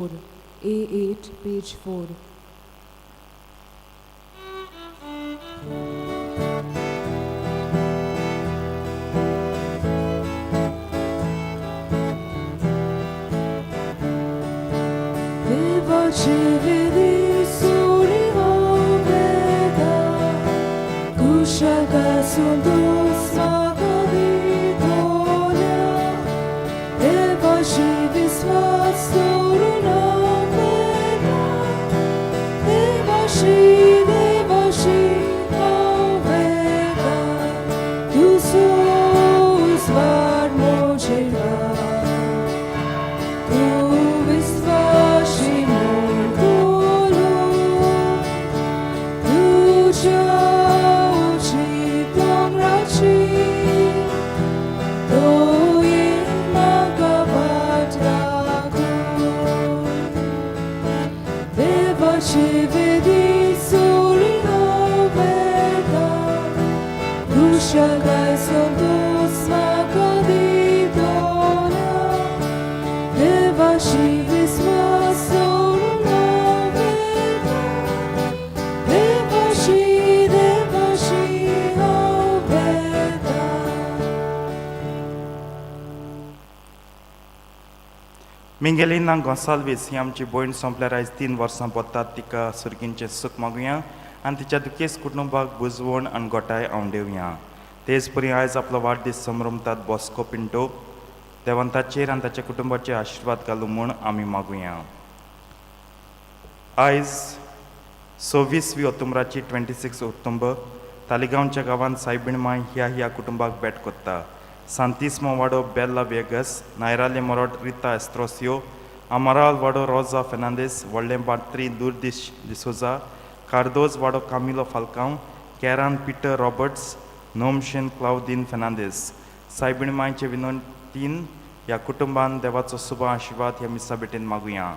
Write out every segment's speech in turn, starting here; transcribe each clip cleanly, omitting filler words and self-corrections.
A8, page 4. देवाची विधी सुरी होवेता, कुशकासून दुस्माका दितोल्या. देवाशी विश्वास दवरून हांव देवाशी, देवाशी हांव वेता. तुजो उजवाड म्हजेर घाल. तूं विश्वासी म्हूण बोलू. तुज्या उंची दोंगराची दयेन म्हाका वाट दाखय. देवाची विधी सोडून हांव वेता. कुशळकाय संतोस म्हाका दितोल्या. देवाशी विश्वास दवरून हांव वेता. देवाशी, देवाशी हांव वेता. मिंगेलिना गोंसाल्वीस ही आमची भयण सोंपल्यार आयज 3 वर्सां पोत्तात. तिका सुर्गींचें सूख मागुया आनी तिच्या दुखेस्त कुटुंबाक बुजवण आनी गोटाय आंवडेवया. तेच परी आयज आपलो वाडदीस संभ्रमतात बॉस्को पिंटो, देवान ताचेर आनी ताच्या कुटुंबाचेर आशिर्वाद घालूं म्हूण आमी मागुया. आयज 26वी ऑक्टोबराची, 26 ऑक्टोबर, तालिगांवच्या गांवांत सायबीण माय ह्या ह्या कुटुंबाक भेट कोत्ता: सांतिस्मो वाडो बेल्ला वेगस, नायराले मोरोट रिता एस्ट्रोसियो, अमराल वाडो रोजा फेर्नांदीस, व्हडलें बात्री दुर्दीश डिसोजा, कार्दोज वाडो कामिलो फाल्कांव, कॅरान पिटर रॉबर्ट्स, नोमशेन क्लावदीन फेर्नांदीस. सायबीण मायचे विनंतीन ह्या कुटुंबान देवाचो सुबा आशिर्वाद ह्या मिसा भेटेन मागुया.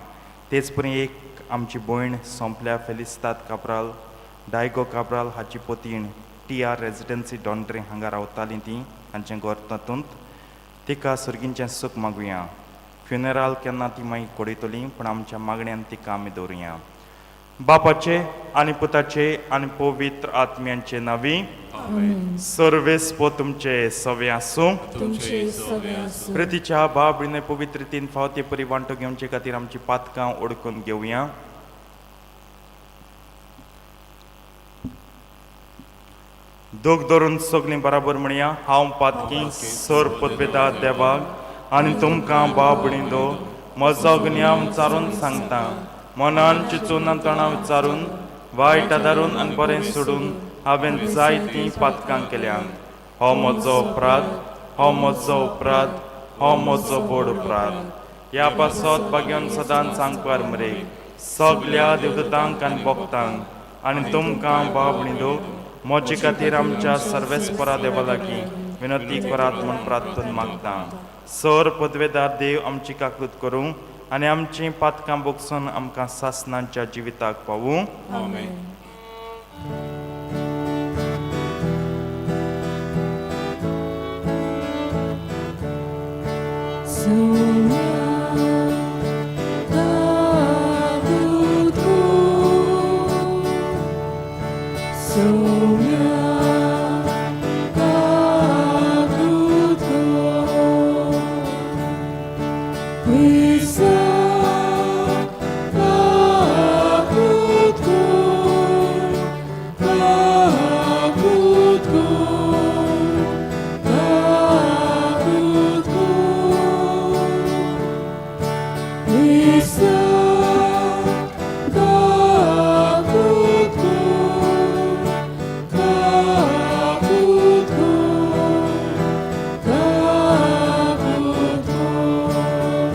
तेच परी एक आमची भयण सोंपल्या फेलिस्ताद काब्राल, डायगो काब्राल हाची पोतीण, टी आर रेजिडन्सी डॉन्ड्रे हांगा रावताली ती, तांचें घर तातूंत. तिका सर्गींचें सूख मागुया. फ्युनराल केन्ना ती मागीर कोडयतली, पूण आमच्या मागण्यान तिका आमी दवरुया. बापाचे आनी पुताचे आनी पवित्र आत्म्यांचे नांवी. सर्वेस्पोर तुमचे सवे आसूं. तुमचे सवे आसूं. प्रितीच्या बाबडीने पवित्र तीन फावटी परी वांटो घेवचे खातीर आमची पातकां ओडकून घेवया. दोग धरून सगळीं बराबर म्हणया: हांव पातकी सर पदवेदा देवाक आनी तुमकां बाबडींदो म्हजो गुन्यांव विचारून सांगता. मनान चिंतून आनी तोंडान विचारून, वायट आदारून आनी बरें सोडून हांवें जायतीं पातकां केल्यांत. हो म्हजो अपराध, हो म्हजो अपराध, हो म्हजो व्हड अपराध. ह्या पासत भाग्यान सदांच सांगपार मरे सगल्या देवदूतांक आनी भक्तांक आनी तुमकां बाबणीदो म्हजे खातीर आमच्या सर्वेस्परा देवा लागीं विनंती करात म्हूण प्रार्थना मागता. सर पदवेदार देव आमची काकूत करूं आनी आमचीं पातकां बोगसून आमकां सासनाच्या जिविताक पावूं. आमेन. Soumya काकूत कर. Soumya काकूत कर. Quisa काकूत कर. काकूत कर. काकूत कर. Quisa काकूत कर. काकूत कर. काकूत कर.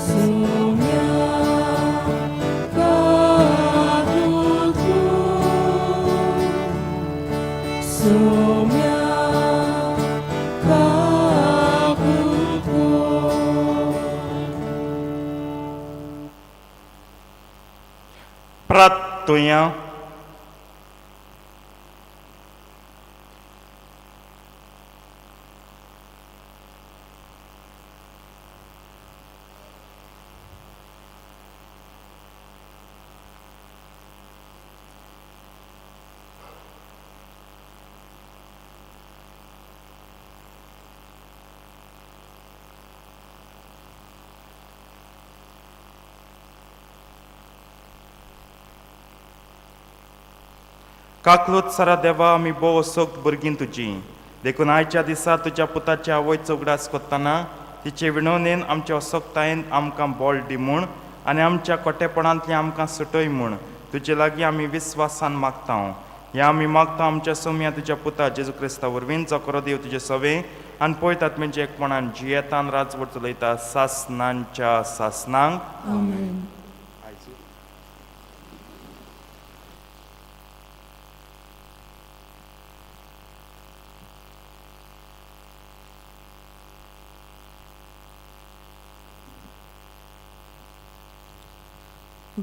Soumya काकूत कर. Soumya काकूत कर. प्रार्थुया. काकलूत सारा देवा, आमी भोव असक्त भुरगीं तुजी, देखून आयच्या दिसा तुज्या पुताची आवयचो उगडास करतना तिचे विणवणेन आमच्या असक्तायेन आमकां बळ दी म्हूण आनी आमच्या कोटेपणांतली आमकां सुटय म्हूण तुजे लागीं आमी विस्वासान मागता. ह्या आमी मागता आमच्या सोम्या तुज्या पुता जेजू क्रिस्ता वरवीं, जो करो देव तुजे सवे आनी पळयतात म्हणजे एकपणान जियेतान राजवट चलयता सासनांच्या सासनांक. आमेन.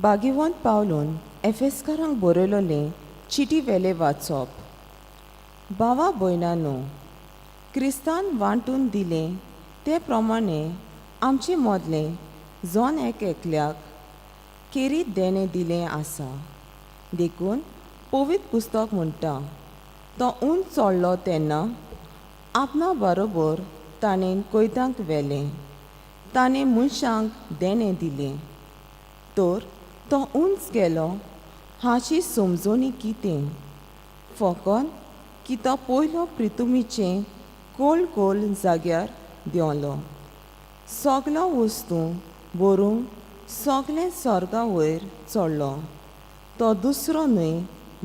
बागेवंत पावलून एफेस्कारांक बरयलोलें चिटी वेलें वाचप. भावा भयणांनो, क्रिस्तान वांटून दिलें ते प्रमाणे आमचे मदलें जण एक एकल्याक खेरीत देणें दिलें आसा. देखून पवित्र पुस्तक म्हणटा, तो उंच चडलो तेन्ना आपणा बरोबर ताणें कैदांक व्हेलें, ताणें मनशांक देणें दिलें. तर तो उंच गेलो हाची समजणी कितें? फकत की तो पयलो प्रितुमीचें कोल कोल जाग्यार देंवलो, सगलो वस्तू बरोवन सगलें स्वर्गा वयर चडलो. तो दुसरो न्हय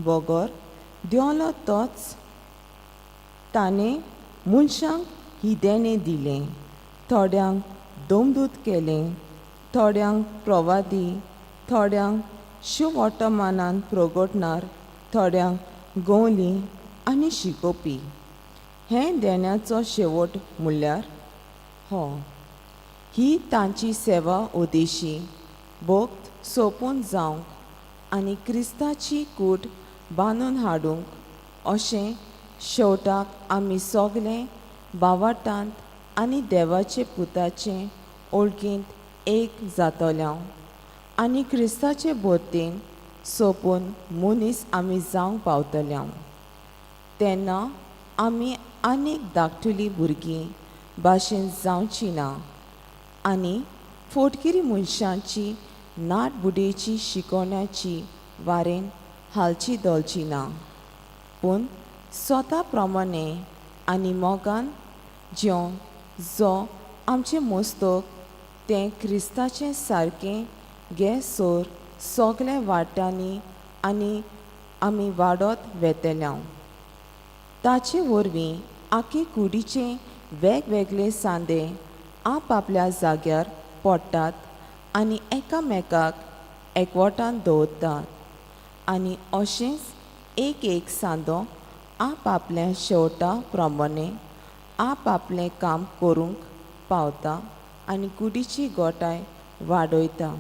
बगर देंवलो तोच. ताणें मनशांक ही देणें दिलें, थोड्यांक दमदूत केलें, थोड्यांक प्रवादी, थोड्यांक शुवर्तमानान प्रगटणार, थोड्यांक गवली आनी शिकोवपी. हें देण्याचो शेवट म्हणल्यार हो, ही तांची सेवा उद्देशी भक्त सोंपून जावंक आनी क्रिस्ताची कूट बांदून हाडूंक, अशें शेवटाक आमी सगले भावाटांत आनी देवाचे पुताचे ओळखींत एक जातले आनी क्रिस्ताचे भरतेन सोंपून मनीस आमी जावंक पावतले. तेन्ना आमी आनीक धाकटुलीं भुरगीं भाशेन जावची ना आनी फोटगिरी मनशांची नाटबुडेची शिकोवण्याची वारेन हालची धोलची ना, पूण स्वता प्रमाणे आनी मोगान जेवन जो आमचें मस्तक तें क्रिस्ताचें सारकें घेसर सगल्या वाटांनी आनी आमी वाडत वेतले. ताचे वरवीं आख्खे कुडीचे वेगवेगळे सांदे आपआपल्या जाग्यार पडटात आनी एकामेकाक एकवटान दवरतात आनी अशेंच एक एक सांदो आपआपल्या शेवटा प्रमाणे आपआपलें काम करूंक पावता आनी कुडीची गोठाय वाडयता.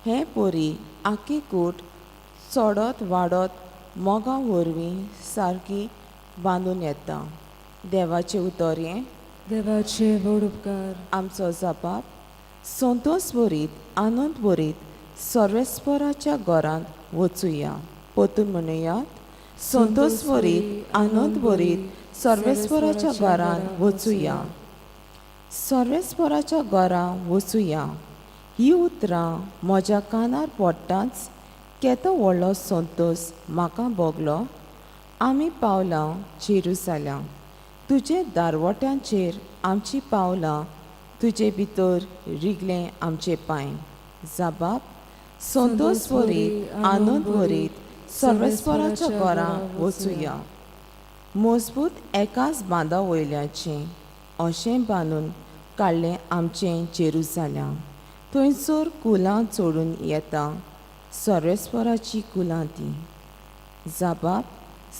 हे परी आख्खी कूट चडत वाडत मोगा वरवीं सारकी बांदून येता. देवाचें उतर हें. देवाचे व्हड उपकार. आमचो जबाब संतोस भरीत आनंद भरीत सर्वेस्पराच्या घरांत वचुया. परतून म्हणुयात, संतोस भरीत आनंद भरीत सर्वेस्पराच्या घरांत वचुया. सर्वेस्पराच्या घरा वचुया ही उतरां म्हज्या कानार पडटाच केदो व्हडलो संतोस म्हाका भोगलो. आमी पावलां जेरुजाल्यां, तुजे दारवट्यांचेर आमची पावलां, तुजे भितर रिगले आमचे पांय. जबाब संतोस भरीत आनंद भरीत सर्वेस्पराच्या घरा वचुया. मजबूत एकाच बांदा वयल्याचें अशें बांदून काडलें आमचें जेरुजाल्यां. थंयसर कुलां चडून येता, सर्वेस्पराची कुलां ती. जबाब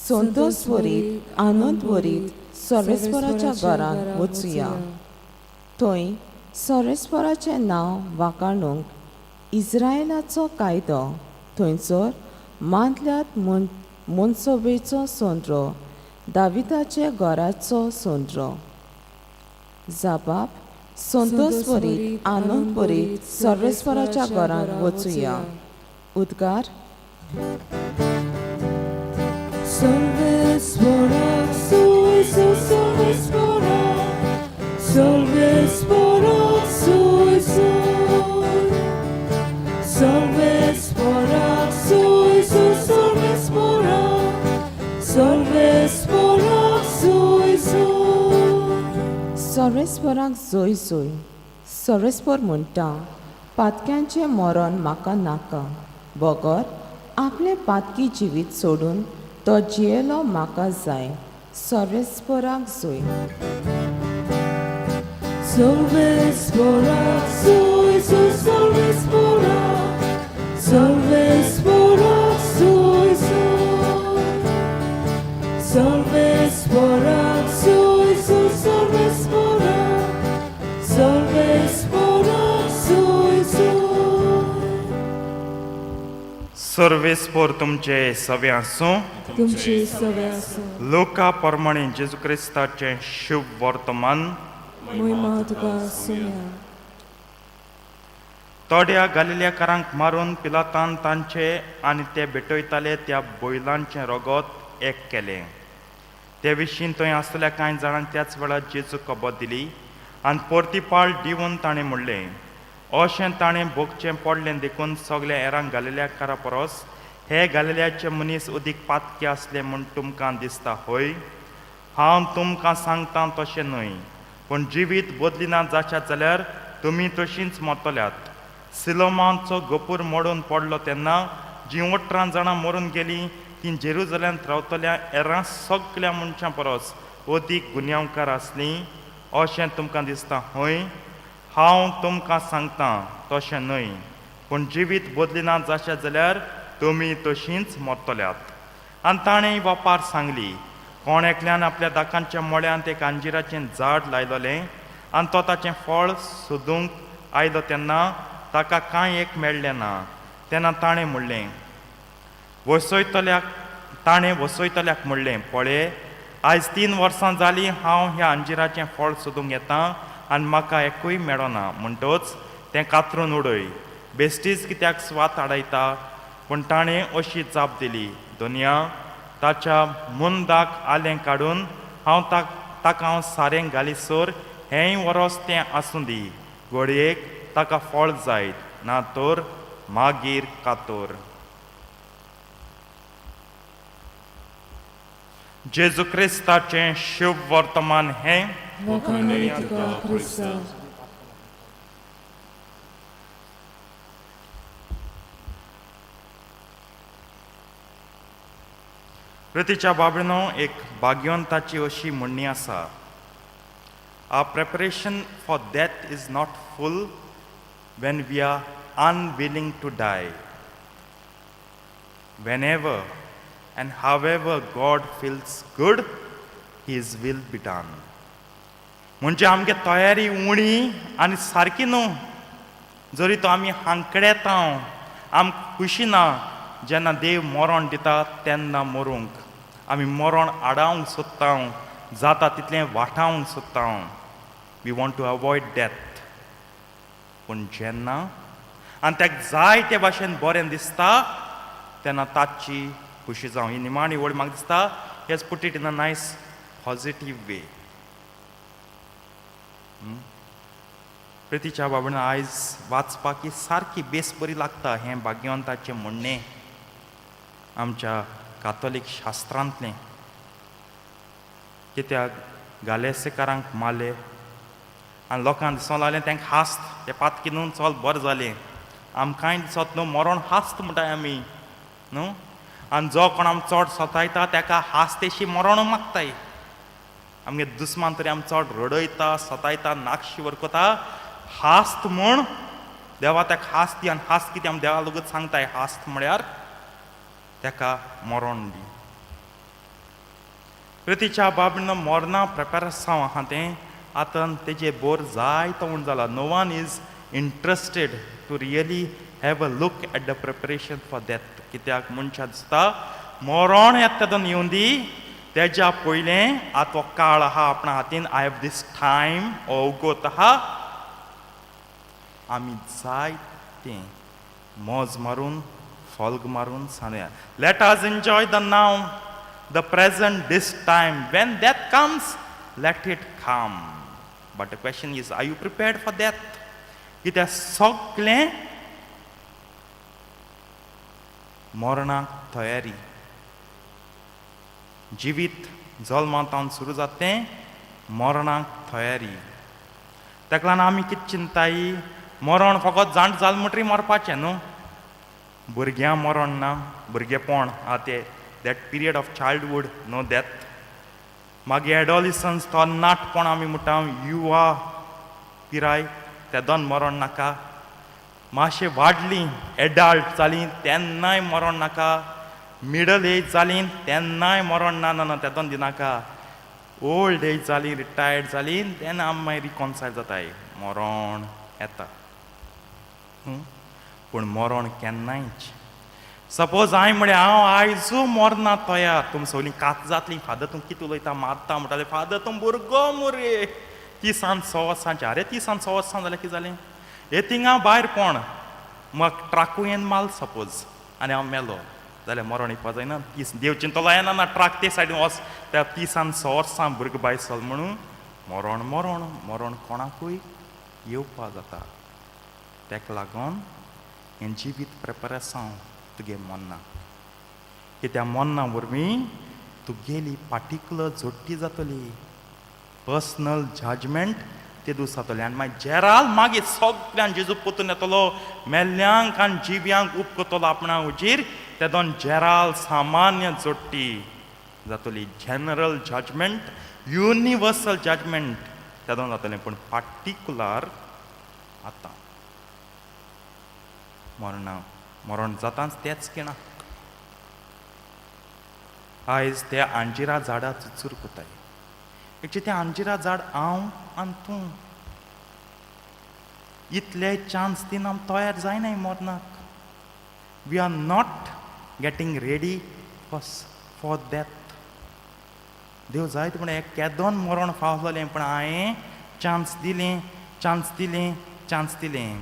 संतोस भरीत आनंद भरीत सर्वेस्पराच्या घरांत वचुया. थंय सर्वेस्पराचें नांव वाखाणूंक इस्रायलाचो कायदो थंयसर मांदल्यात मनसभेचो सोंद्रो, दाविदाचे घराचो सोंद्रो. जबाब संतोस भरीत आनंद भरीत सर्वेस्पराच्या घरांत वचुया. उद्गार. Salve spora, salve spora, salve spora, salve spora, salve spora, जोय जोय. सर्वेस्पर म्हणटा, पातक्यांचें मरण म्हाका नाका, बगर आपलें पातकी जिवीत सोडून तो जियेलो म्हाका जाय. सर्वेस्पराक जोय. Salve spora, soi, soi, salve spora, salve spora, soi, soi. Salve spora, soi, soi, salve spora, salve spora, soi, soi. सर्वेस्पोर तुमचे सवे आसूं. तुमचे सवे आसूं. लोका प्रमाणे जेजू क्रिस्ताचें शुभ वर्तमान. मोहिमा तुका सुम्या. थोड्या गालिलेकारांक मारून पिलातान तांचे आनी ते भेटयताले त्या बैलांचें रगत एक केलें. ते विशीं थंय आसतल्या कांय जाणांक त्याच वेळार जेजू खबर दिली आनी परती पाळ दिवन ताणें म्हणलें, अशें ताणें भोगचें पडलें देखून सगल्या हेरांक गालिलेकारा परस हे गालिल्याचे मनीस अदीक पातके आसले म्हूण तुमकां दिसता हय? हांव तुमकां सांगता तशें न्हय, पूण जिवीत बदलिना जाशात जाल्यार तुमी तशींच मरतल्यात. सिलोमाचो गोपूर मोडून पडलो तेन्ना जीं 18 जाणां मरून गेलीं तीं जेरुजल्यांत रावतल्या हेरां सगल्या मनशां परस अदीक गुन्यांवकार आसलीं अशें तुमकां दिसता हय? हांव तुमकां सांगता तशें न्हय, पूण जिवीत बदलिना जाशात जाल्यार तुमी तशींच मरतल्यात. आनी ताणें वपार सांगली, कोण एकल्यान आपल्या दाकांच्या मळ्यांत एक अंजिराचें झाड लायलोलें आनी तो ताचें फळ सोदूंक आयलो तेन्ना ताका कांय एक मेळ्ळें ना. तेन्ना ताणें म्हणलें वसयतल्याक, ताणें वसयतल्याक म्हणलें, पळय, आयज 3 वर्सां जालीं हांव ह्या अंजिराचें फळ सोदूंक येता आनी म्हाका एकूय मेळना, म्हणटच तें कातरून उडय, बेश्टीच कित्याक स्वात आडयता? पूण ताणें अशी जाप दिली, दोनया, ताच्या मुंदाक आलें काडून हांव ताका हांव सारें घालीसर हेंय वरोस तें आसूं दी, घडयेक ताका फळ जायत, ना तर मागीर कातोर. जेजू क्रिस्ताचें शुभ वर्तमान हें. वाखाणणी तुका क्रिस्ता. कृतीच्या बाबीनो, एक भाग्यवंताची अशी म्हणणी आसा, "Our preparation for death is not full when we are unwilling to die. Whenever and however God feels good, His will be done." म्हणजे आमगे तयारी उणी आनी सारकी न्हू, जरी तो आमी हांकडेता, आमकां खुशी ना जेन्ना देव मरण दिता तेन्ना मरूंक. आमी मरण आडावंक सोदता, जाता तितलें वाटावंक सोदता. We want to avoid death. पूण जेन्ना आनी ताका जाय ते भाशेन बरें दिसता तेन्ना ताची खुशी जावं. ही निमाणी वळ म्हाका दिसता has put it in a nice positive way. प्रितीच्या बाबा, आयज वाचपाक ही सारकी बेस बरी लागता हें भाग्यवंताचें म्हणणें आमच्या कातोलीक शास्त्रांतलें. कित्याक गालेसेकारांक मारले आनी लोकांक दिसोंक लागलें तांकां हास्त, ते पातकी न्हू, चल बरें जालें. आमकांय दिसत न्हू, मरोण हास्त म्हणटाय आमी न्हू. आनी जो कोण आम चड सतायता ताका हास्तेशी मरण मागताय. आमगे दुस्मान तरी आम चड रडयता, सतायता, नाकशी वरकता, हास्त म्हूण देवा ताका हास्त दी. आनी हास्त कितें आमी देवा लगूच सांगताय, हास्त म्हळ्यार ताका मरण दी. कृतीच्या बाबीन, मरना प्रेपेरसांव आहा तें आतां तेजे बोर जायतो उण जाला. No one is interested to really have a look at the preparation for death. कित्याक मनशां दिसता मरण येता तेदोन येवन दी, तेज्या पयलें आतां हो काळ आहा आपणा हातीन, I have this time, अवगत आहा, आमी जाय तें मोज मारून फोल्ग मारून सांगया. Let us enjoy the now, the present, this time. When death comes, let it come. But the question is, are you prepared for death? कित्याक सगळें मरणाक तयारी. जिवीत जल्मांत सुरू जाता तें मरणाक तयारी. ताका लागून आमी कितें चिंताय, मरण फकत जाण जाल म्हणटरी मरपाचें न्हू. भुरग्यां मरण ना, भुरगेपण आहा तें that period of childhood no death. मागीर एडोलिसन्स तो नाटपण आमी म्हणटा, युवा पिराय, तेदोन मरण नाका. मातशें वाडलीं एडल्ट जालीं तेन्नाय मरण नाका. मिडल एज जालीं तेन्नाय मरण ना, ना ना तेदोन दिनाका. ओल्ड एज जाली, रिटायर्ड जाली तेन्ना आमी मागीर रिकॉन्सायल जाताय, मरण येता. पूण मरण केन्नायच. सपोज हांवें म्हळें हांव आयजू मरना तयार, तुमी सगळीं कात जातली. फादर तूं कितें उलयता, मारता म्हणटाले. फादर तूं भुरगो मुरे, 30 100 वर्सांचे. आरे 30 100 वर्सां जाल्यार कितें जालें? हे थिंगा भायर कोण म्हाका ट्राकू येन माल सपोज आनी हांव मेलो जाल्यार मरण येवपा जायना. 30 देव चिंतलो येना ना ट्राक ते सायडीन वच, त्या 30 100 वर्सां भुरगो भायर सरलो म्हणून मरण मरण मरण कोणाकूय येवपा जाता. ताका लागून हें जिवीत प्रेपरेसांव तुगे मन्ना, कित्याक मन्ना वरवीं तुगेली पार्टिकुलर जोडटी जातली, पर्सनल जजमेंट ते दीस जातलें. आनी मागीर जेराल मागीर सगळ्यान जेजू पोतून येतलो, मेल्ल्यांक आनी जिव्यांक उब करतलो आपणा हुजीर. तेदोन जेराल सामान्य जोडटी जातली, जनरल जजमेंट, युनिवर्सल जजमेंट तेदोन जातलें. पूण पार्टिकुलर आतां मरणा मरण जाताच तेच किणा. आयज त्या अंजिरा झाडा चुचूर कोताय. एकचे तें अंजिरा झाड हांव आनी तूं इतले चान्स दिवन आम तयार जायनाय मरणाक. We are not getting ready for death. देव जायत पूण एक केदोन मरण फावलें, पूण हांवें चान्स दिलें, चान्स दिलें, चान्स दिलें.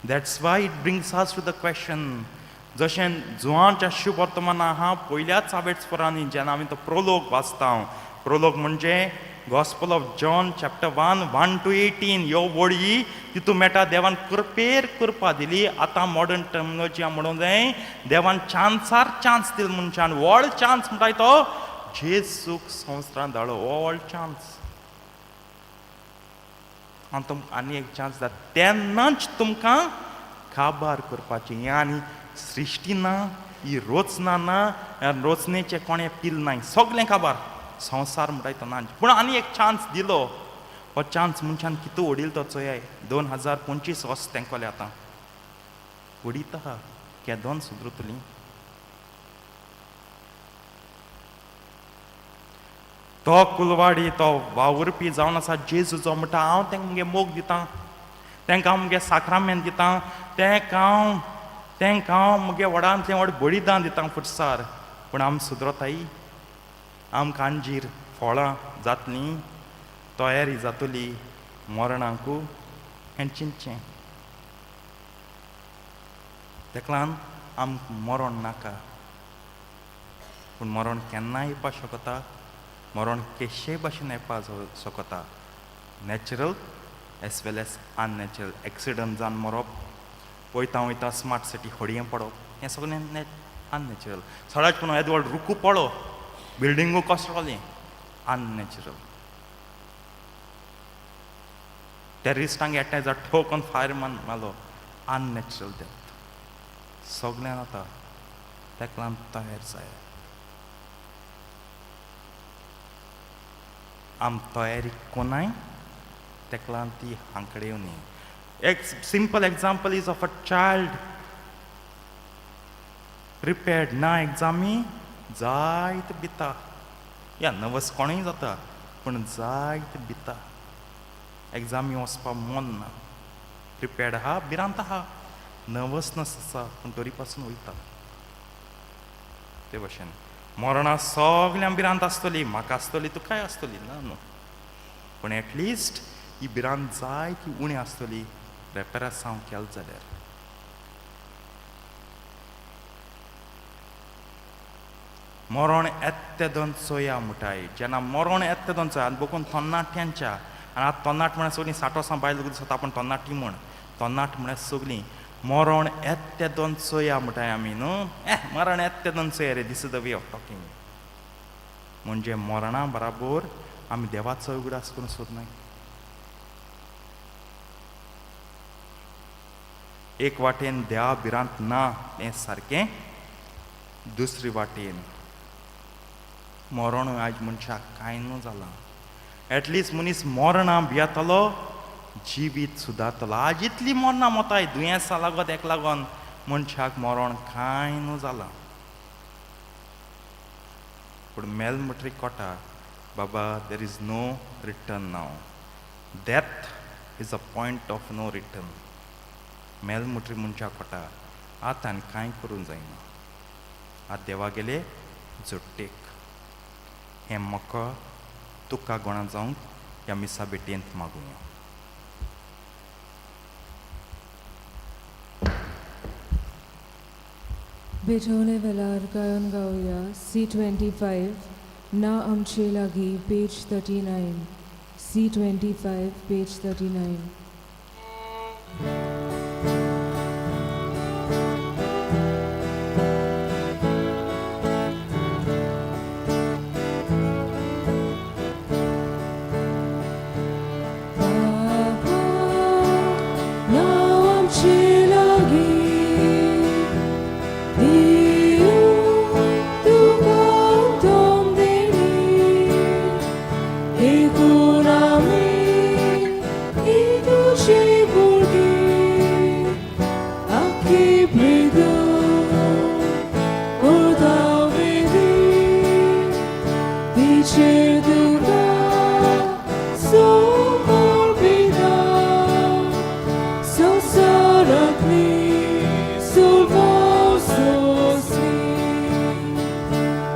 That's why it brings us to the question, जशें जुवांच्या शुभ वर्तमान आहा पयल्याच आवेट्सपरांनी जेन्ना आमी तो प्रोलोग वाचता. प्रोलोग म्हणजे Gospel of John chapter 1, 1 to 18 ह्यो वळी तितून मेळटा. देवान कृपेर कृपा दिली. आतां मॉडर्न टर्मिनोलॉजी म्हणूंक जाय, देवान चान्सार चान्स दिल मनशान. व्हड चान्स म्हणटाय तो जेजूक संवसारांत धाडलो, व्हड चान्स. हांव तुमकां आनी एक चान्स दिता, तेन्नाच तुमकां काबार करपाची. हें आनी सृश्टी ना, ही रचना ना, ह्या रचनेचें कोणें पील नाय, सगळें काबार संवसार म्हणटाय तो ना. पूण आनी एक चान्स दिलो. हो चान्स मनशान कितू उडील तो चोयाय. 2025 वर्स तेंकोलें आतां उडीता, केदोन सुदरतली. तो कुलवाडी तो वावुरपी जावन आसा जेजू, जो म्हणटा हांव तांकां मुगे मोग दितां, तांकां हांव मुगे साक्रामेंत दितां, तांकां हांव मुगे व्हडांतलें व्हड बलिदान दितां फुटसार. पूण आम सुदरताय? आमकां अंजीर फळां जातलीं, तयारी जातली मरणाकू, हें चिंतचें. ताका लागून आमकां मरण नाका, पूण मरण केन्नाय येवपाक शकता, मरण केशेय भाशेन येवपाक शकता, natural as well as unnatural. Accident जावन मरप, वयता वयता स्मार्ट सिटी होडयें पडप, हें सगळें अननॅचरल. सदांच पूण येदो व्हड रुकू पडो, बिल्डिंगो कोसळ्ळें, अननॅचरल. टेररिस्टांक एटॅक जाता, ठोक फायर मारलो, अननॅचरल डेथ. सगळें जाता, ताका लागून तयार जाय. आम तयारी कोनाय, ताका लागून ती हांकडे येवनी. एक simple example is of a child prepared ना एग्जामी, जायत भिता, या नर्वस कोणूय जाता, पूण जायत भिता, एग्जामी वचपाक मन ना, प्रिपेर्ड आहा, भिरांत आहा, नर्वसनस आसा, पूण तरी पासून वयता. ते भशेन मरणा सगल्यांक भिरांत आसतली, म्हाका आसतली, तुकाय आसतली, ना न्हू, पूण एटलिस्ट ही भिरांत जाय ती उणी आसतली प्रेपेरासांव केलें जाल्यार. मरण येता तेदोन चोया म्हणटाय. जेन्ना मरण येता तेदोन चोया. आनी बघून तरणाट्यांच्या, आनी आतां तरणाट म्हळ्यार सगळीं 60 वर्सां बायल दिसता, पूण तरणाटी म्हण, तरणाट म्हळ्यार सगळीं मरण येता तेदोन चोया म्हणटाय आमी न्हू. मरण येता तेदोन चोया रे, this is the way of talking. म्हणजे मरणा बराबर आमी देवाचो उगडास करून सोदनाय. एक वाटेन देवा भिरांत ना हें सारकें, दुसरी वाटेन मरण आयज मनशाक कांय न्हू जालां. एटलिस्ट मनीस मरणां भियेतलो, जिवीत सुदारतलो. आज इतलीं मरणां मोताय दुयेंसां लागत हेका लागोन मनशाक मरण कांय न्हू जालां. पूण मेल म्हणटरी कोटा बाबा, there is no return now. Death is a point of no return. मेल म्हणटरी मनशाक कोटा आतां आनी कांय करूंक जायना. आतां देवा गेले जोडटेक हें म्हाका तुका गोणा जावंक ह्या मिसा भेटयेंत मागुया. भेटवणे वेळार गायन गावया C 25 ना आमचे लागीं पेज 39, C 25 page 39. बाबा ना आमचे लागीं दिवं तुका उत्तम देणी, देखून आमी ही तुजी भुरगीं आख्खी प्रिगून करता वेदी, तिचेर तुका समर्पिता संवसारांतली सुलभाव सोंसली.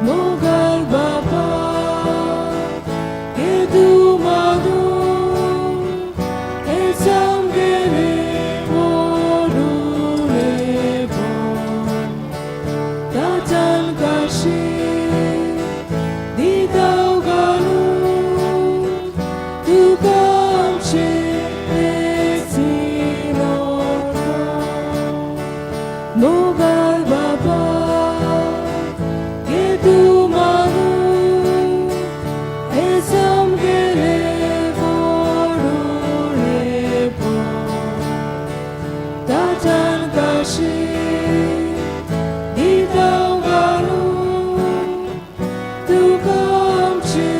मोगाळ बापा हे तूं मागून हे सामगेलें व्हडलेपण ताच्यान काशी दिताव घालून तुका आमचें हें मोगाळ बाबा घे तूं मागून हें सामगेलें व्हडलेपण ताच्यान काशी दिताव घालून तुका आमचें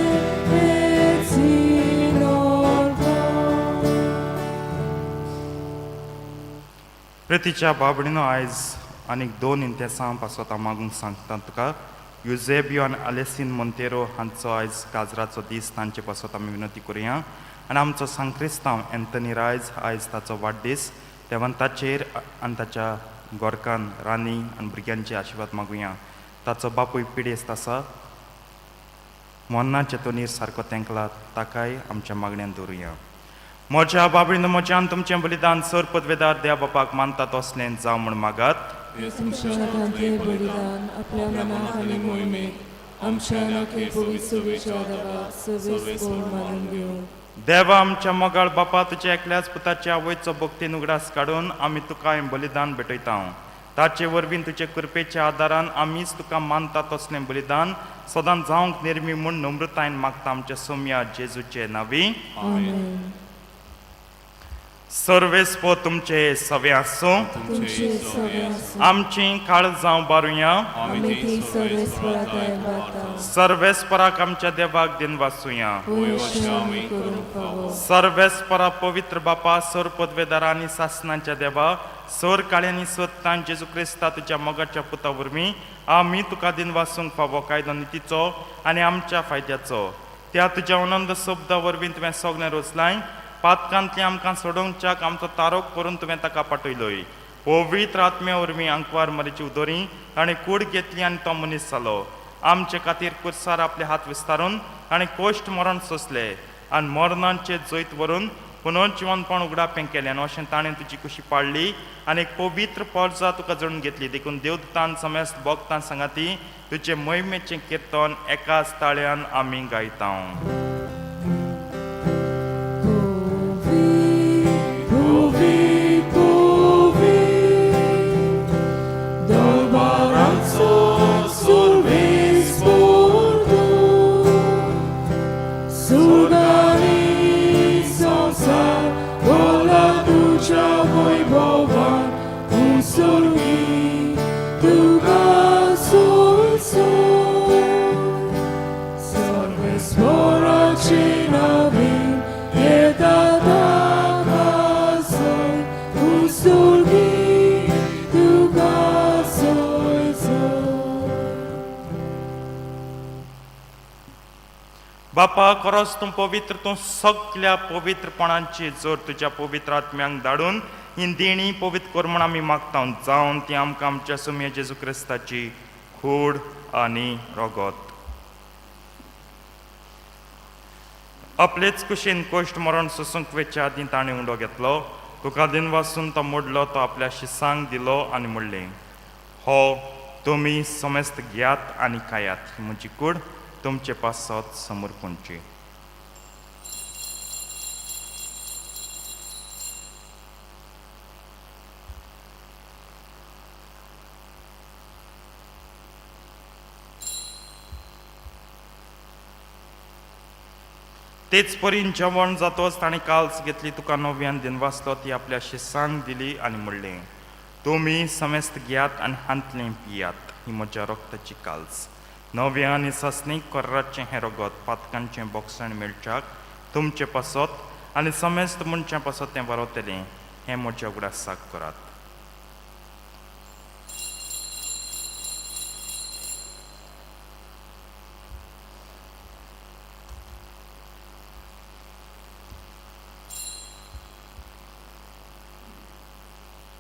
हें प्रितीच्या बाबडीनो, आयज आनीक दोन इंतेसां पासत हांव मागूंक सांगता तुका. युजेबियो आनी आलेसीन मोंतेरो हांचो आयज काजराचो दीस, तांचे पासत आमी विनंती करुया. आनी आमचो सांक्रिस्तांव एंथनी रायज, आयज ताचो वाडदीस, देवान ताचेर आनी ताच्या गोरकान रानी आनी भुरग्यांचे आशिर्वाद मागुया. ताचो बापूय पिडेस्त आसा, मोन्नाचे तोनीर सारको तेंकला, ताकाय आमच्या मागण्यान दवरुया. म्हज्या बाबडीन म्हज्यान तुमचें बलिदान सर पदवेदार देवा बापाक मानता तसलें जावं म्हूण मागात. तुमच्या हातांतलें बलिदान आपल्या मनाक आनी मोहिमेक आमच्या नाके पवित्र सुवेच्या देवा सर्वेस कोण मानून घेवं. देवा आमच्या मोगाळ बापा, तुज्या एकल्याच पुताच्या आवयचो भक्तीन उगडास काडून आमी तुका हें बलिदान भेटयता. ताचे वरवीं तुजे कृपेच्या आदारान आमीच तुका मानता तसलें बलिदान सदां जावंक निर्मी म्हूण नम्रतायेन मागता आमच्या सोम्या जेजूचे नांवी. आमेन. सर्वेस्पो तुमचे सवे आसूं. तुमचे सवे आसूं. आमची काळजां बारुया. आमी ती सर्वेस्पराक वाता. सर्वेस्पराक आमच्या देवाक दिनवासुया. वय अशें आमी करूंक फावो. सर्वेस्परा पवित्र बापा, सर पदवेदारा आनी सासनाच्या देवा, सर काळ्यांनी सत्तान जेजू क्रिस्ता तुज्या मोगाच्या पुता वरवीं आमी तुका दिनवासूंक फावो कायदो नितीचो आनी आमच्या फायद्याचो. त्या तुज्या आनंद शब्दा वरवीं तुवें सगळें रोजलाय. पातकांतलें आमकां सोडोवच्याक आमचो तारोक करून तुवें ताका पाठयलोय. पवित्र आत्म्या वरवीं आंकवार मरेची उदोरी ताणें कूड घेतली आनी तो मनीस जालो. आमचे खातीर कुर्सार आपले हात विस्तारून ताणें कोश्ट मरण सोंसले आनी मरणांचे जैत व्हरून पुनर्जिवनपण उगडापें केलें. आनी अशें ताणें तुजी कुशी पाळ्ळी आनी एक पवित्र पोरजा तुका जोडून घेतली. देखून देवदूतान समेस्त भक्तान सांगाती तुजे मोहिमेचें किर्तन एकाच ताळ्यान आमी गायता. Povi, povi, दरबाराचो सुर्वेस पोरतू, सुर्गानी संवसार भरला तुज्या वैभवान. सोर्गी तुका सोय सोय. सर्वेस्वराचे नावे येता ताका सोय, उस्सोर्गी तुका सोय सोय. बापा खरोच तूं पवित्र, तूं सगल्या पवित्रपणांची जोर तुज्या पवित्र आत्म्यांक धाडून ही देणी पवित्र कर म्हूण आमी मागता, जावन ती आमकां आमच्या सुमया जेजू क्रिस्ताची कूड आनी रगत. आपलेच कुशीन कोश्ट मरण सोसूंक वेच्या आदीं ताणें उंडो घेतलो, तुका दिन वासून तो मोडलो, तो आपल्या शिसांक दिलो आनी म्हणलें, हो तुमी समेस्त घेयात आनी खायात, ही म्हजी कूड तुमचे पासत समर्पणची. तेच परीन जेवण जातोच ताणें काल्स घेतली, तुका नव्यान दिन वाचलो, ती आपल्या शिसांक दिली आनी म्हणलें, तुमी समेस्त घेयात आनी हांतलें पियात, ही म्हज्या रक्ताची काल्स, नव्या आनी सासणीक कोर्राचें हें रगत पातकांचें बोगसण मेळच्याक तुमचे पासत आनी समेस्त मनशां पासत तें बरोवतलें, हें म्हज्या उगडासाक करात.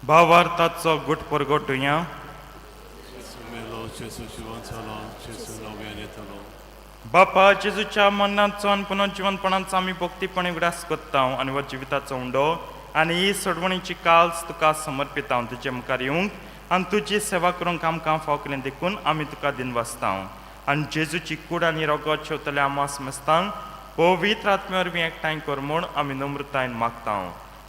भावार्थाचो गुट परगटुया. जेजू मेलो, जेजू जिवन जालो, जेजू नव्यान येतलो. बापा, जेजूच्या मरणाचो आनी पुनर्जिवनपणाचो आमी भक्तीपणे उगडास करता आनी हो जिविताचो उंडो आनी ही सोडवणीची काल्स तुका समर्पिता. तुजे मुखार येवंक आनी तुजी सेवा करूंक आमकां फाव केलें देखून आमी तुका दिनवासता आनी जेजूची कूड आनी रगत शेवतल्या आमा समस्तांक पवित्र आत्म्या वरवीं एकठांय कर म्हूण आमी नम्रतायेन मागता.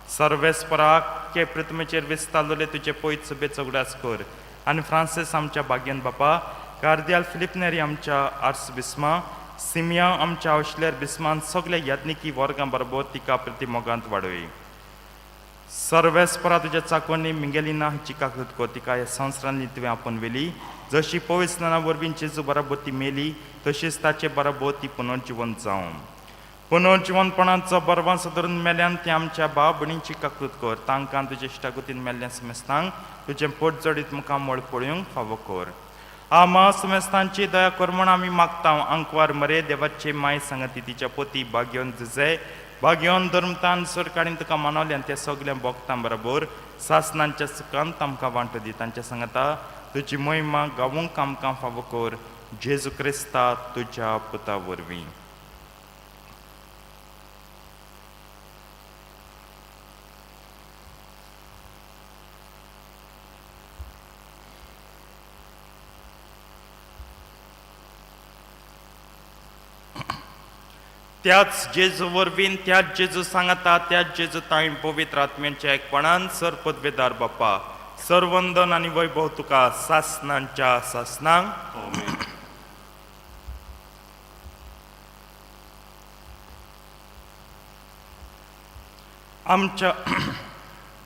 सर्वेस्पराक के पृथ्वीचेर विस्तारलेले तुजे पयत सभेचो उगडास कर आनी फ्रांसीस आमच्या भाग्यान बापा, कार्दियाल फिलीप नेरी आमच्या आर्स बिस्मा, सिमिया आमच्या आवशलेर बिस्मान, सगल्या याज्ञिकी वर्गां बरोबर तिका प्रतिमोगांत वाडय. सर्वेस्परा, तुज्या चाकोनी मिंगेलिना हिची काकूत कर, तिका ह्या संवसारांतली तुवें आपोवन व्हेली. जशी पवित्र स्नाना वरवीं जेजू बराबर ती मेली, तशीच ताचे बराबर ती पुनर्जिवन जावं. पुनर्जिवनपणाचो बरवांस धरून मेल्यान ती आमच्या भाव भयणींची काकूत कर. तांकां तुजे इश्टागतीन मेल्ल्या समेस्तांक तुजें पोट जडीत मुखामळ पळोवंक फावो कर. आमा समेस्तांची दया कर म्हूण आमी मागता. आंकवार मरे देवाचे माय सांगती तिच्या पोती भाग्योन जुजे भाग्योन धर्मतान सरकारीन तुका मानवल्यान त्या सगल्या भोगतां बरोबर सासनांच्या सुखांत आमकां वांटो दी. तांच्या सांगता तुजी मोहिमा गावूंक आमकां फावो कर, जेजू क्रिस्ता तुज्या पुता वरवीं. त्याच जेजू वरवीं, त्याच जेजू सांगता, त्याच जेजू ताई पवित्र आत्म्यांच्या एकपणान सर पदवेदार बाप्पा, सरवंदन आनी वैभव तुका सासनांच्या सासनांक. आमेन. आमच्या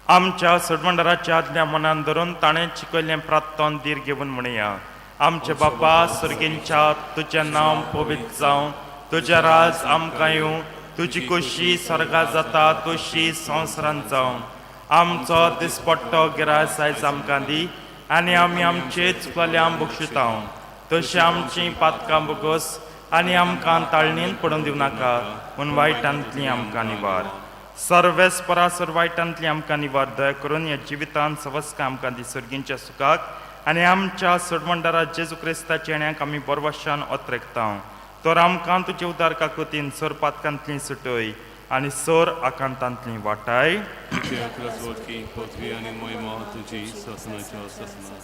आमच्या सडवंडराच्या आदल्या मनान धरून ताणें शिकयल्लें प्रार्थन धीर घेवन म्हणया. आमचे बापा सर्गींच्या, तुजें नांव पवित्र जावं, तुजें राज आमकां येवं, तुजी खोशी सर्गा जाता तशी संवसारांत जावं. आमचो दिसपट्टो गिरास आयज आमकां दी आनी आमी आमचे चुकल्यां बक्षितां तशी आमची पातकां बोगस आनी आमकां ताळणीन पडून दिवं नाका, पूण वायटांतली आमकां निवार. सर्वेस्परा वायटांतली आमकां निवार. दया करून ह्या जिवितांत सवस्कां आमकां दी सर्गींच्या सुखाक आनी आमच्या सोडवंडारा जेजू क्रिस्ताच्या येण्याक आमी बरवाशान ओतरेकता. तर आमकां तुजे उदार काकुतीन सर पातकांतली सुटय आनी सर आकांतांतली वाटाय. तुजी अकराच वटकी पदवी आनी मोहिमा तुजी सासनाच्या सासना.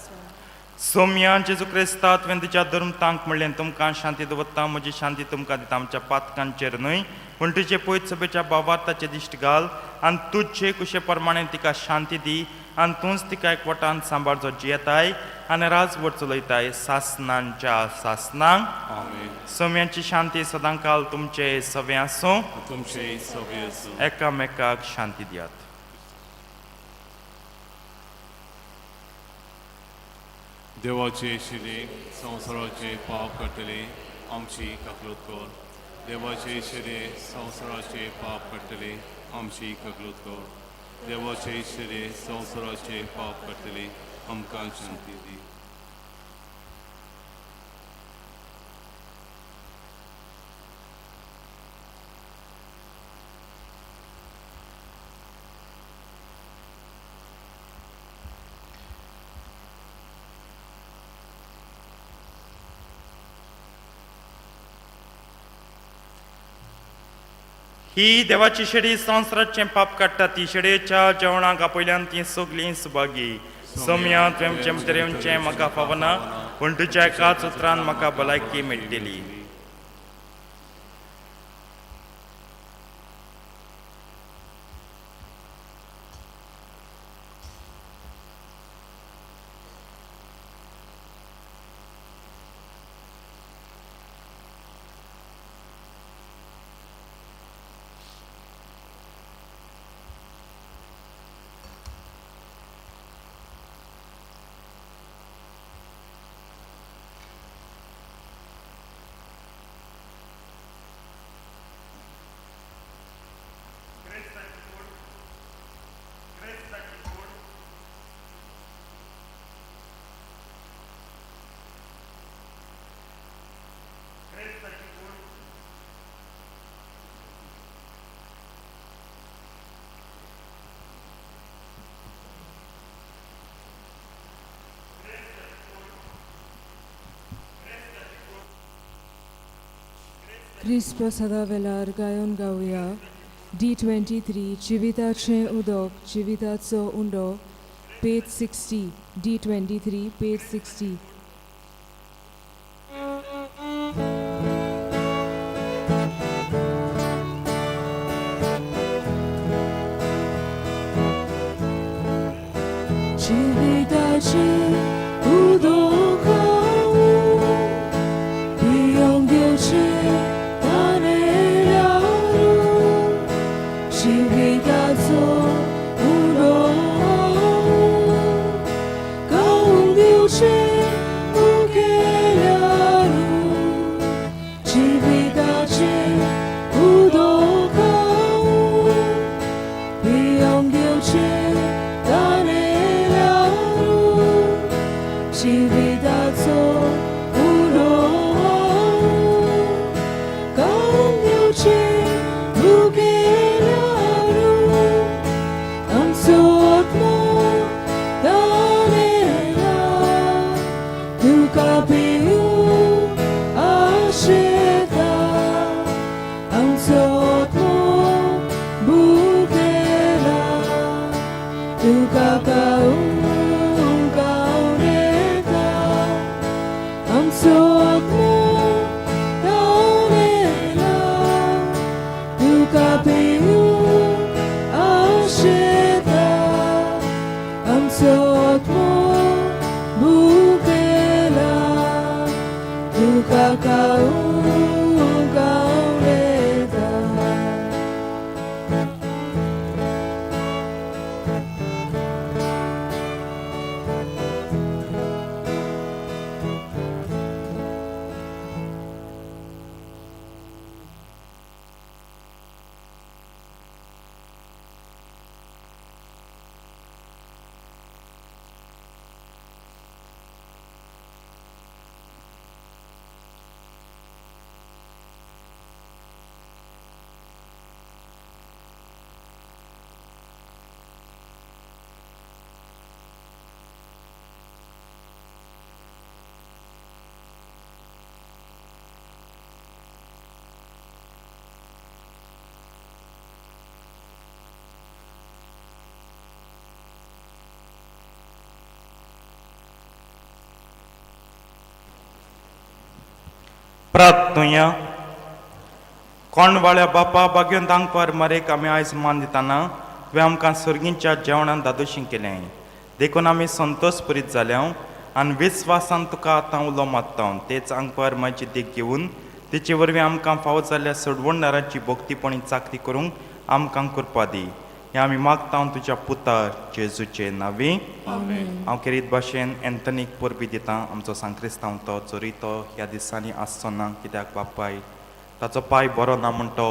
सोम्या जेजू क्रिस्ता, तुवें तुज्या धर्मतांक म्हणलें, तुमकां शांती दवरता, म्हजी शांती तुमकां दिता. आमच्या पातकांचेर न्हय पूण तुजे पयत सभेच्या भावार्थाचे दिश्ट घाल आनी तुजे कुशे प्रमाणे तिका शांती दी आनी तूंच तिका एकवटान सांबाळ, जो जियेताय आनी राजवट चलयताय सासनांच्या सासनांक. आमेन. सोम्याची शांती सदांकाल तुमचे सवे आसूं. तुमचे सवे आसूं. एकामेकाक शांती दियात. देवाचे शिरे संवसाराचे पाप काडटले आमची ककलूत कर. देवाचे शिरे संवसाराचे पाप काडटले आमची ककलूत कर. देवाचे शिरे संवसाराचे पाप काडटले आमकां शांती दी. ही देवाची शेडी संवसाराचें पाप काडटा. ती शेडयेच्या जेवणाक आपयल्यान ती सगलीं सुभागी. सोम्या, तुवें भितर येवचें म्हाका फावना, पूण तुज्या एकाच उतरान म्हाका भलायकी मेळटली. क्रिस्त प्रसादा वेलार गायोन गावया D 23 जिविताचें उदक जिविताचो उंडो, पेज 60. D 23, page 60. जिविताचें उदक पियोंक दिवचें तानेल्यारू, जिविताचो उंडो गावंक दिवचें मुखेल्यारू, जिविताचें उदक पियोंक दिवचें तानेल्यारू, जिविताचो उंडो गावंक दिवचें मुखेल्यारू. आमचो आत्मो तानेला तुका पिवूंक आशेता, आमचो आत्मो भुकेला तुका खावंक आवडटा. आमचो आत्मो तानेला तुका पिवूंक आशेता, आमचो आत्मो भुकेला तुका खावंक आवडटा. प्रार्थुया. कोंडवाळ्या बापा, बागेवन दांगपार मरेक आमी आयज मान दिताना तुवें आमकां सर्गींच्या जेवणान दादोशी केलें, देखून आमी संतोश पुरीत जाल्या आनी विस्वासान तुका आतां उलो मारता. तेच आंगपार मायची देख घेवन तेचे वरवीं आमकां फावो जाल्ल्या सोडवणदाराची भक्तीपणी चाकरी करूंक आमकां कृपा दी. हें आमी मागता तुज्या पुता जेजूचे नांवी. आमेन. हांव खेरीत भाशेन एंथनीक परबी दिता. आमचो सांक्रिस्तांव तो जरी तो ह्या दिसांनी आसचो ना, कित्याक बापाय ताचो पांय बरो ना म्हूण तो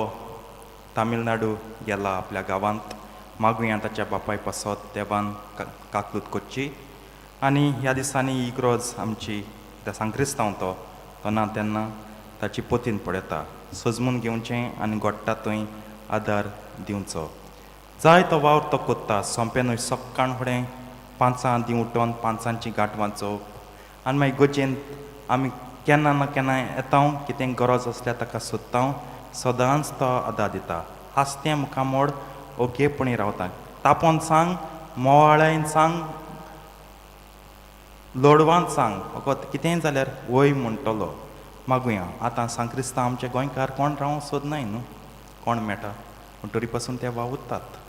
तामिळनाडू गेला आपल्या गांवांत. मागुया ताच्या बापाय पासत देवान काकलूत करची आनी ह्या दिसांनी इग्रोज आमची त्या सांक्रिस्तांव तो तो ना तेन्ना ताची पोतीन पळयता, सजमून घेवचें आनी गोडटा थंय आदार दिवचो. जाय तो वावर तो कोत्ता. सोंपें न्हय सक्काण फुडें पांचां आदी उठोन पांचांची गांठ वाचोवप आनी मागीर गजेन आमी केन्ना ना केन्ना येता, कितें गरज आसल्यार ताका सोदता, सदांच तो आदार दिता. हांसतें मुखामोड ओगेपणी रावता. तापोन सांग, मोवाळायन सांग, लोडवान सांग, फकत कितेंय जाल्यार वय म्हणटलो. मागुया आतां सांक्रिस्तांव आमचे गोंयकार कोण रावंक सोदनाय न्हू, कोण मेळटा पूण तरी पासून ते वावुरतात.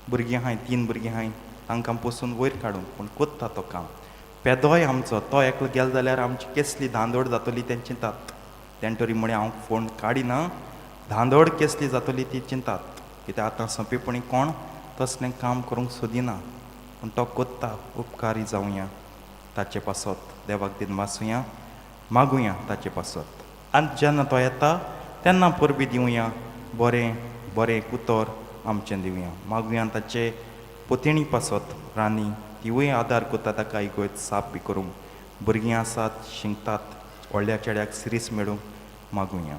भुरगीं आहाय, तीन भुरगीं आहाय, तांकां पोसून वयर काडूंक पूण कोत्ता तो काम. पेदोय आमचो तो एकलो गेलो जाल्यार आमची केसली धांदोड जातली तें चिंतात. तेणें तरी म्हळें हांव फोण काडिना, धांदोड केसली जातली ती चिंतात, कित्याक आतां सोंपेपणी कोण तसलें काम करूंक सोदिना, पूण तो कोत्ता. उपकारी जावया ताचे पासत, देवाक दिनवासुया, मागुया ताचे पासत. आनी जेन्ना तो येता तेन्ना परबी दिवया, बरें बरें उतर आमचें दिवया. मागुया ताचे पोतेणी पासत, रानी, तिवूय आदार करता ताका इगोयत साप बी करूंक. भुरगीं आसात, शिंकतात, व्हडल्या चेड्याक सिरीस मेळूंक मागुया.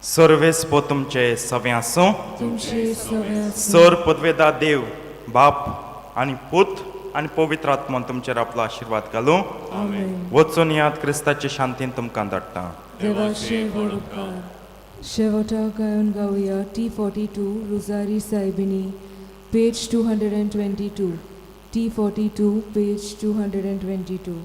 सर्वेस्पो तुमचे सवें आसूं. तुमचे सवे आसूं. सर पदवेदा देव बाप आनी पूत आनी पवित्र आत्मन तुमचेर आपलो आशिर्वाद घालूं. आमेन. वचून यात, क्रिस्ताचे शांतीन तुमकां धाडटा. देवाचे व्हड उपकार. शेवटाक गायन गावया T 42 Rosary सायबिणी, page 222. T 42, page 222.